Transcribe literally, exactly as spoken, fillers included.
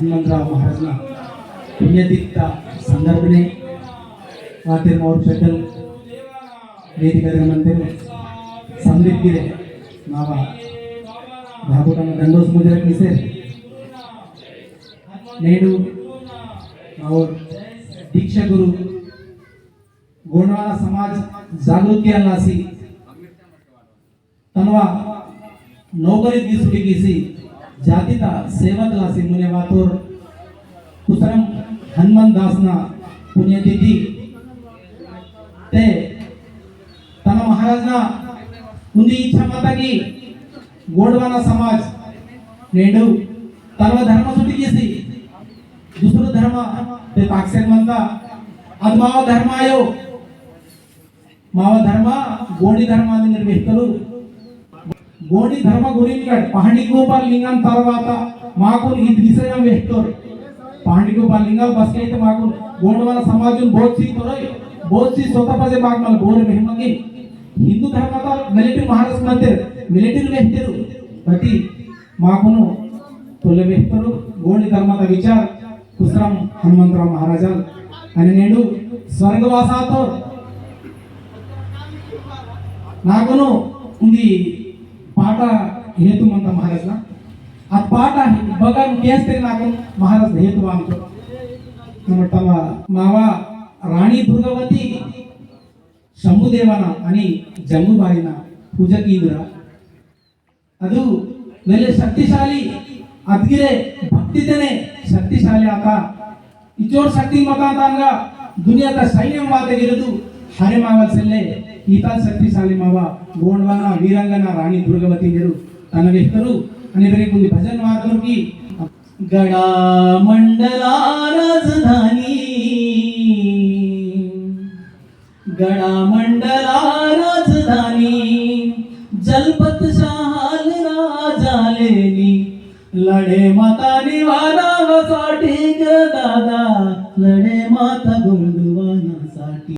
हनुमंतराव महाराजना पुण्यतिथि संदर्भने वातेर और पेद्दल वेदिक मंत्री संदीप गिरे मावा धाबुटन दंडोस मुजरक निसेर नेडू और दीक्षा गुरु गोंडवाना समाज जागृति लासी तनवा नौकरी की सुटी किसी जाति ता सेवक लासी मुने वातोर कुसरम हनुमान दास ना पुण्यतिथि ते तन महाराज ना उन्दी इच्छा मता की गोंडवाना समाज नेडू तनवा धर्म सुटी किसी दूसरो धर्म ते ताकसेर मंता अद मावा धर्म आयो मावा धर्म गोंडी धर्म अंदर वेहतोर। गोंडी धर्म गुरिंगड पहांदी गोपाल लिंगम तरवाता माकुन इद विषय वेहतोर। पहांदी गोपाल लिंगम बस के माकुन गोंडवाना समाजुन बोध सी तोरई, बोध सी सोता पजे माक मल बोर मेहमगी। हिंदू धर्म ता मिलिटरी महाराज मंदिर, मिलिटरी वेहतोर। प्रति माकुनु तोले वेहतोर गोंडी धर्म ता विचार कुसरम हनुमंतराव महाराजल अनि नेडू स्वर्गवासातो नाकुनु उंदी पाटा हेतु मंता महाराजना। आ पाटा बगन केस्ते नाकुन महाराज हेतु वांतो। नमटमा मावा रानी दुर्गावती शंभुदेवना अनि जंगुबाईना पूजा कींद्रा। अदु वेले शक्तिशाली अदगिरे भक्ति तेने शक्तिशाली आता। इचोर शक्ति मतांतांगा दुनिया ता सैन्यम वाते गिरदु हरे मावल सेल्ले ईता शक्तिशाली मावा गोंडवाना वीरांगना रानी दुर्गावती नेरु तन वेहतोर। अनि बेरे कुंदी भजन वातोर की गड़ा मंडला राजधानी गड़ा मंडला राजधानी जलपत शाहाल राजालेनी लड़े माता निवारा वसाटिक दादा लड़े माता गुंडुवा।